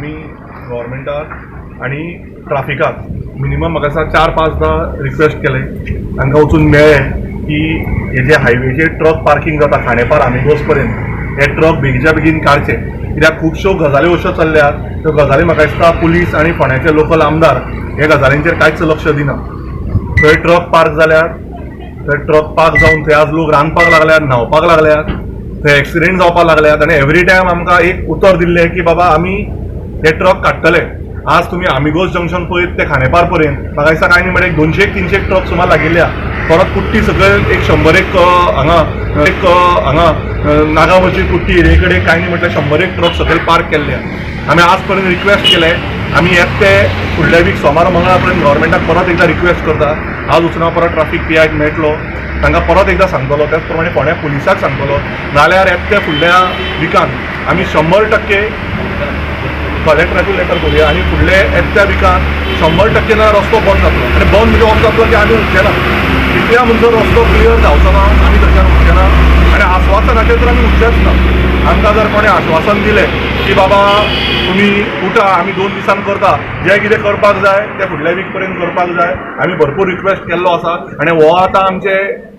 आमी गव्हर्मेंटाक आनी ट्राफिकाक मिनिमम म्हाका दिसता चार पांचदां रिक्वेस्ट केलें. तांकां वचून मेळ्ळें की हे जे हायवेचेर ट्रक पार्किंग जाता खांडेपार आमिगोस पर्यंत, हे ट्रक बेगीच्या बेगीन काडचे, कित्याक खुबश्यो गजाली अश्यो चल्ल्यात, त्यो गजाली म्हाका दिसता पुलीस आनी फोंड्याचे लोकल आमदार हे गजालींचेर कांयच लक्ष दिना. थंय ट्रक पार्क जाल्यात, थंय ट्रक पार्क जावन थंय आज लोक रांदपाक लागल्यात, न्हांवपाक लागल्यात, थंय एक्सिडेंट जावपाक लागल्यात. आनी एवरी टायम आमकां एक उतर दिल्लें की बाबा आमी हे ट्रक काडटले. आज तुमी आमिगोस जंक्शन पळयत ते खांडेपार पर्यंत म्हाका दिसता कांय न्ही म्हळ्यार एक 200 300 ट्रक सुमार लागिल्ले. परत कुट्टी सकयल एक 100 हांगा एक हांगा नागावची कुट्टी एरिये कडेन कांय न्ही म्हटल्यार 100 ट्रक सकयल पार्क केल्ले. आमी आज पर्यंत रिक्वेस्ट केले. आमी येत ते फुडल्या वीक सोमार मंगळा पर्यंत गव्हर्मेंटाक परत एकदां रिक्वेस्ट करता. आज वचून हांव परत ट्राफीक पी आयक मेळटलो, तांकां परत एकदां सांगतलो, त्याच प्रमाणे फोंड्या पुलिसाक सांगतलो. नाल्यार येत ते फुडल्या विकान आमी 100% कलेक्टराकूय लेटर करुया आनी फुडले येत त्या विकान 100% ना रस्तो बंद जातलो. आनी बंद म्हणजे असो जातलो की आमी उठचे ना तितल्या म्हणसर रस्तो क्लियर जावचो ना, आमी थंयच्यान उठचे ना. आनी आस्वासनाचेर तर आमी उठचेच ना. आमकां जर कोणें आश्वासन दिलें की बाबा तुमी उठा, आमी 2 दिसान करता, जें कितें करपाक जाय तें फुडल्या वीक पर्यंत करपाक जाय. आमी भरपूर रिक्वेस्ट केल्लो आसा आनी हो आतां आमचें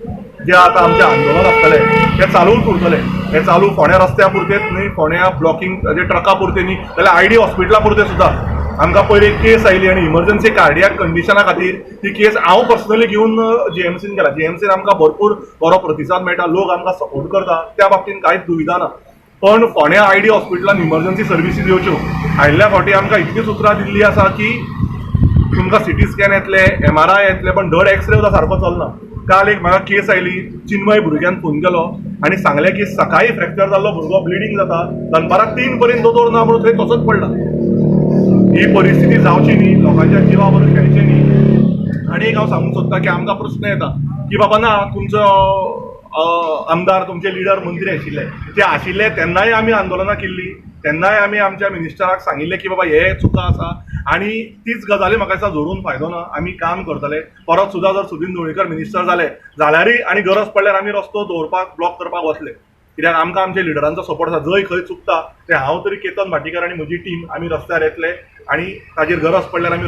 जें आतां आमचें आंदोलन आसतलें तें चालूच उरतलें. हें चालू फोंड्या रस्त्या पुरतेच न्ही, फोंड्या ब्लॉकिंग जे ट्रका पुरते न्ही, जाल्यार आयडी हॉस्पिटला पुरते सुद्दां. आमकां पयर एक केस आयली आनी इमर्जन्सी कार्डियाक कंडिशना खातीर ती केस हांव पर्सनली घेवन जीएमसीन गेला. जीएमसीन आमकां भरपूर बरो प्रतिसाद मेळटा, लोक आमकां सपोर्ट करता, त्या बाबतीन कांयच दुविधा ना. पण फोंड्या आयडी हॉस्पिटलान इमर्जन्सी सर्विसीस येवच्यो. आयिल्ल्या फावटी आमकां इतलीच उतरां दिल्ली आसा की तुमकां सिटी स्कॅन येतले, एमआरआय येतले, पण धड एक्सरे सुद्दां सारको चलना. काल एक म्हाका केस आयली, चिन्मय भुरग्यान फोन केलो आनी सांगलें की सकाळी फ्रॅक्चर जाल्लो भुरगो ब्लिडींग जाता, दनपारां 3 पर्यंत दोतोर ना म्हणून थंय तसोच पडला. ही परिस्थिती जावची न्ही, लोकांच्या जिवा बरोबर खेळचें न्ही. आनी एक हांव सांगूंक सोदतां की आमकां प्रस्न येता की बाबा ना तुमचो आमदार, तुमचे लिडर मंत्री आशिल्ले, ते आशिल्ले तेन्नाय आमी आंदोलनां केल्लीं, तेन्नाय आमी आमच्या मिनिस्टराक सांगिल्लें की बाबा हे चुका आसा. आनी तीच गजाली म्हाका दिसता धरून फायदो ना. आमी काम करतले. परत सुद्दां जर सुदीन ढवळीकर मिनिस्टर जाले जाल्यारय आनी गरज पडल्यार आमी रस्तो दवरपाक, ब्लॉक करपाक वतले, कित्याक आमकां आमच्या लिडरांचो सपोर्ट आसा. जंय खंय चुकता ते हांव तरी केतन भाटीकर आनी म्हजी टीम आमी रस्त्यार येतले आनी ताजेर गरज पडल्यार आमी